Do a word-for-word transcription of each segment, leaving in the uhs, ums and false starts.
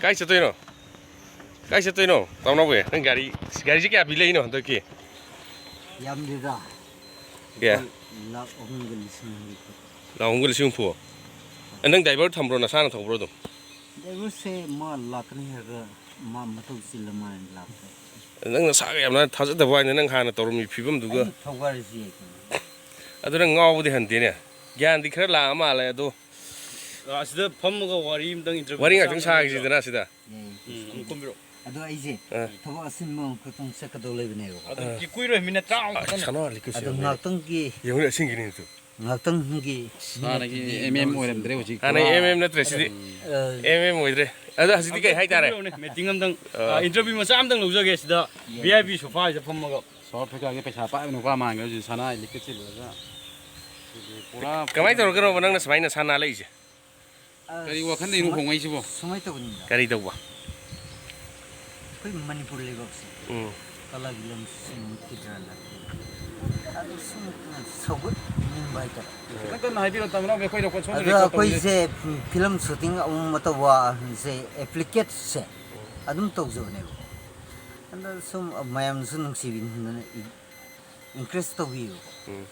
ꯀꯥꯏ ꯆꯠꯇꯣꯏꯅꯣ? ꯀꯥꯏ ꯆꯠꯇꯣꯏꯅꯣ? ꯇꯥꯎꯅꯥꯎꯕꯤ, ꯅꯪ ꯒꯥꯔꯤ, ꯒꯥꯔꯤꯁꯦ ꯀꯌꯥ ꯄꯤ ꯂꯩꯅꯣ ꯍꯟꯗꯛꯀꯤ? ꯌꯥꯝꯗꯦꯗ꯫ ꯀꯌꯥ? ꯂꯥꯛ ꯑꯍꯨꯝꯒ ꯂꯤꯁꯤꯡ ꯍꯨꯝꯐꯨ꯫ ꯂꯥꯛ ꯑꯍꯨꯝꯒ ꯂꯤꯁꯤꯡ ꯍꯨꯝꯐꯨ? ꯑꯦ, ꯅꯪ ꯗ꯭ꯔꯥꯏꯚꯔ ꯊꯝꯕ꯭ꯔꯣ? ꯅꯁꯥꯅ ꯊꯧꯕ꯭ꯔꯣ ꯑꯗꯨꯝ? ꯗ꯭ꯔꯥꯏꯚꯔꯁꯦ ꯃꯥ ꯂꯥꯛꯀꯅꯤ ꯍꯥꯏꯔꯒ ꯃꯥ ꯃꯊꯧ ꯆꯤꯜꯂ ꯃꯥꯜꯂꯦ ꯂꯥꯛꯇꯦ꯫ ꯅꯪ ꯅꯁꯥꯒ ꯌꯥꯝꯅ ꯊꯥꯖꯗꯕ ꯋꯥꯅꯤ, ꯅꯪ ꯍꯥꯟꯅ ꯇꯧꯔꯝꯃꯤ ꯐꯤꯕꯝꯗꯨꯒ꯫ ꯑꯩꯅ ꯊꯧꯒꯥꯏꯔꯁꯨ ꯌꯥꯏ ꯀꯩꯅꯣ꯫ ꯑꯗꯨ ꯅꯪ ꯉꯥꯎꯕꯗꯤ ꯍꯟꯗꯦꯅꯦ꯫ ꯒ꯭ꯌꯥꯟꯗꯤ ꯈꯔ ꯂꯥꯛꯑ ꯃꯥꯜꯂꯦ ꯑꯗꯣ꯫ ꯑꯁꯤꯗ ꯐꯝꯃꯒ ꯋꯥꯔꯤ ꯑꯃꯇꯪ interview ꯋꯥꯔꯤ ꯉꯥꯛꯇꯪ ꯃꯆꯥ ꯑꯃ ꯁꯥꯈꯤꯁꯤꯗꯅ ꯁꯤꯗ꯫ ꯌꯥꯏ꯫ ꯎꯝ, ꯑꯃꯨꯛ ꯀꯨꯝꯕꯤꯔꯛꯑꯣ꯫ ꯑꯗꯣ ꯑꯩꯁꯦ ꯑ꯫ ꯊꯕꯛ ꯑꯆꯤꯟꯕ ꯑꯃꯈꯛꯇꯪ ꯆꯠꯀꯗꯧ ꯂꯩꯕꯅꯦꯕꯀꯣ꯫ ꯑꯗꯨ ꯀꯨꯏꯔꯣꯏ, ꯃꯤꯅꯠ ꯇꯔꯥꯃꯨꯛ ꯑꯁ, ꯈꯛꯇꯅꯤ꯫ ꯁꯅꯥ ꯂꯤꯛꯀꯁꯦ ꯑꯗꯣ ꯌꯦꯡꯉꯨꯅꯦ꯫ ꯉꯥꯛꯇꯪꯒꯤ ꯌꯦꯡꯉꯨꯅꯦ, ꯑꯁꯤꯡꯒꯤꯅꯤ ꯑꯗꯨ꯫ ꯉꯥꯛꯇꯪꯒꯤ ꯍꯥꯟꯅꯒꯤ ꯃꯤꯅꯠꯇꯨꯗꯤ M M ꯂꯧꯔꯁꯤ꯫ ꯑꯣꯏꯔꯝꯗ꯭ꯔꯦ ꯍꯧꯖꯤꯛ꯫ ꯍꯥꯟꯅ M M ꯅꯠꯇ꯭ꯔꯦ ꯁꯤꯗꯤ꯫ ꯑ, M M ꯑꯣꯏꯗ꯭ꯔꯦ꯫ ꯑꯗꯣ ꯍꯧꯖꯤꯛꯇꯤ ꯀꯩ ꯍꯥꯏꯇꯥꯔꯦ? ꯀꯨꯝꯕꯤꯔꯛꯑꯣꯅꯦ, meeting ꯑꯃꯇꯪ꯫ ꯑ꯫ ꯑ, interview ꯃꯆꯥ ꯑꯃꯇꯪ ꯂꯧꯖꯒꯦ ꯁꯤꯗ V I P sofa ꯁꯤꯗ ꯐꯝꯃꯒ꯫ South Africa ꯒꯤ ꯄꯩꯁꯥ ꯄꯥꯏꯕ ꯅꯨꯄꯥ ꯃꯥꯟꯈ꯭ꯔꯦ ꯍꯧꯖꯤꯛ, ꯁꯅꯥ ꯂꯤꯛꯀ ꯆꯤꯜꯂꯒ꯫ ꯁꯤꯗꯤ ꯄꯨꯔꯥ ꯀꯃꯥꯏꯅ ꯇꯧꯔꯒꯅꯣꯕ ꯅꯪꯅ ꯁꯨꯃꯥꯏꯅ ꯁꯅꯥ ꯂꯩꯁꯦ? ꯑ, ꯀꯔꯤ ꯋꯥꯈꯜꯗꯩꯅꯣ ꯁꯨꯃꯥꯏ-, ꯍꯣꯡꯉꯛꯏꯁꯤꯕꯣ? ꯁꯨꯃꯥꯏꯅ ꯇꯧꯕꯅꯤꯗ꯫ ꯀꯔꯤ ꯇꯧꯕ? ꯑꯩꯈꯣꯏ ꯃꯅꯤꯄꯨꯔ ꯂꯩꯕꯥꯛꯁꯦ ꯎꯝ꯫ ꯀꯂꯥꯒꯤ ꯂꯝꯁꯤ ꯃꯨꯠꯈꯤꯗ꯭ꯔꯅ꯫ ꯑꯗꯨ ꯁꯨꯝ ꯁꯧꯒꯠꯅꯤꯡꯕ ꯍꯥꯏꯇꯥꯔꯦ꯫ ꯈꯤꯇꯪ ꯀꯟꯅ ꯍꯥꯏꯕꯤꯔꯣ, ꯇꯥꯃꯣꯅꯥꯎ, ꯑꯩꯈꯣꯏ record ꯁꯣꯝꯗ ꯑꯗꯣ record ꯇꯧꯕꯁꯦ꯫ ꯑꯩꯈꯣꯏꯁꯦ film shooting ꯑꯃ ꯑꯃ ꯇꯧꯕꯁꯦ applicate ꯁꯦ ꯑꯗꯨꯝ ꯇꯧꯖꯕꯅꯦꯕ꯫ ꯑꯗꯣ ꯁꯨꯝ ꯃꯌꯥꯝꯅꯁꯨ ꯅꯨꯡꯁꯤꯕꯤꯗꯨꯅ encourage ꯇꯧꯕꯤꯌꯨ꯫ ꯎꯝ꯫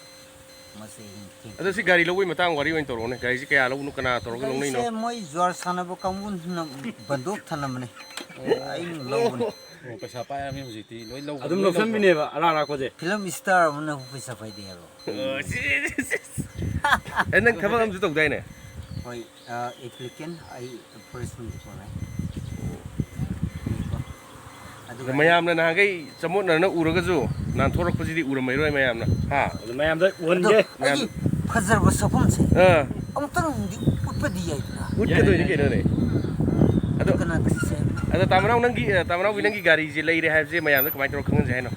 ꯃꯁꯤ ꯑꯩꯅ ꯊꯦꯡ- ꯑꯗꯣ ꯁꯤ ꯒꯥꯔꯤ ꯂꯧꯕꯒꯤ ꯃꯇꯥꯡ ꯋꯥꯔꯤ ꯑꯣꯏꯅ ꯇꯧꯔꯛꯑꯣꯅꯦ꯫ ꯒꯥꯔꯤꯁꯤ ꯀꯌꯥ ꯂꯧꯕꯅꯣ, ꯀꯅꯥ ꯇꯧꯔꯒ ꯂꯧꯅꯩꯅꯣ? ꯒꯥꯔꯤꯁꯦ ꯃꯣꯏ ꯖ꯭ꯋꯥꯔ ꯁꯥꯟꯅꯕ ꯀꯥꯡꯕꯨꯅ ꯕꯟꯗꯣꯛ ꯊꯝꯂꯝꯕꯅꯦ꯫ ꯑꯩꯅ ꯂꯧꯕꯅꯦ꯫ ꯑꯣ, ꯄꯩꯁꯥ ꯄꯥꯏꯔꯕꯅꯤꯅ ꯍꯧꯖꯤꯛꯇꯤ ꯂꯣꯏ ꯂꯧꯕ, ꯑꯗꯨꯝ ꯂꯣꯏ ꯂꯧꯁꯟꯕꯤꯅꯦꯕ ꯑꯔꯥꯛ ꯑꯔꯥꯛꯄꯁꯦ꯫ Film star ꯑꯃꯅ ꯄꯩꯁꯥ ꯄꯥꯏꯗꯦ ꯍꯥꯏꯕ꯫ ꯑꯦ, ꯅꯪ ꯊꯕꯛ ꯑꯃꯁꯨ ꯇꯧꯗꯥꯏꯅꯦ? ꯍꯣꯏ, ꯑ, applicant ꯑꯩ forest department꯫ ꯑꯗꯣ ꯃꯌꯥꯝꯅ ꯅꯍꯥꯟꯈꯩ ꯆꯃꯣꯠꯅꯅ ꯎꯔꯒꯁꯨ ꯅꯥꯟꯊꯣꯔꯛꯄꯁꯤꯗꯤ ꯎꯔꯝꯃꯔꯣꯏ ꯃꯌꯥꯝꯅ꯫ ꯍꯥ? ꯑꯗꯨ ꯃꯌꯥꯝꯗ ꯑꯗꯣ ꯎꯍꯟꯒꯦ꯫ ꯑꯩꯒꯤ ꯐꯖꯔꯕ ꯁꯛꯐꯝꯁꯦ ꯑꯥ꯫ ꯑꯃꯨꯛꯇꯪꯗꯤ ꯎꯠꯄꯗꯤ ꯌꯥꯏꯗꯅ꯫ ꯎꯠꯀꯗꯣꯏꯅꯤ ꯀꯩꯅꯣꯅꯦ꯫ ꯑꯗꯣ, ꯀꯅꯥ ꯁꯤꯁꯦ? ꯑꯗꯣ ꯇꯥꯃꯅꯥꯎ ꯅꯪꯒꯤ, ꯑ, ꯇꯥꯃꯅꯥꯎꯒꯤ ꯅꯪꯒꯤ ꯒꯥꯔꯤꯁꯦ ꯂꯩꯔꯦ ꯍꯥꯏꯕꯁꯦ ꯃꯌꯥꯝꯗ ꯀꯃꯥꯏꯅ ꯇꯧꯔ ꯈꯪꯍꯟꯁꯦ ꯍꯥꯏꯅꯣ?